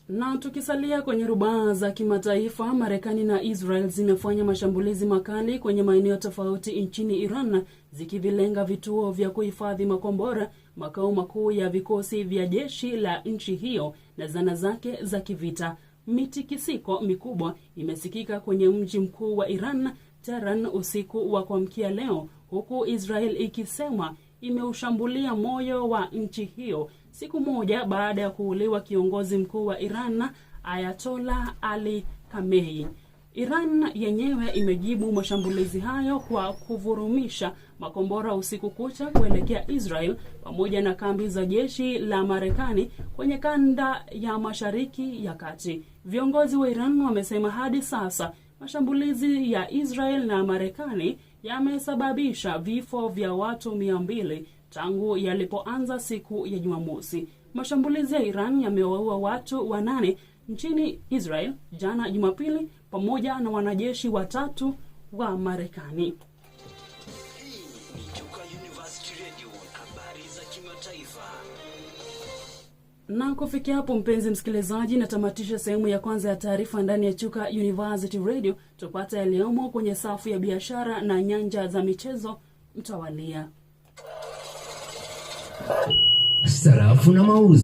Na tukisalia kwenye rubaa za kimataifa, Marekani na Israel zimefanya mashambulizi makali kwenye maeneo tofauti nchini Iran, zikivilenga vituo vya kuhifadhi makombora, makao makuu ya vikosi vya jeshi la nchi hiyo na zana zake za kivita. Mitikisiko mikubwa imesikika kwenye mji mkuu wa Iran, Tehran, usiku wa kuamkia leo, huku Israel ikisema imeushambulia moyo wa nchi hiyo siku moja baada ya kuuliwa kiongozi mkuu wa Iran, Ayatollah Ali Khamenei. Iran yenyewe imejibu mashambulizi hayo kwa kuvurumisha makombora usiku kucha kuelekea Israel pamoja na kambi za jeshi la Marekani kwenye kanda ya Mashariki ya Kati. Viongozi wa Iran wamesema hadi sasa mashambulizi ya Israel na Marekani yamesababisha vifo vya watu 200 tangu yalipoanza siku ya Jumamosi. Mashambulizi ya Iran yamewaua watu 8 nchini Israel jana Jumapili, pamoja na wanajeshi 3 wa Marekani. Hii ni Chuka University Radio, habari za kimataifa. Na kufikia hapo, mpenzi msikilizaji, natamatisha sehemu ya kwanza ya taarifa ndani ya Chuka University Radio. Tupate yaliyomo kwenye safu ya biashara na nyanja za michezo mtawalia. Sarafu na mauzo.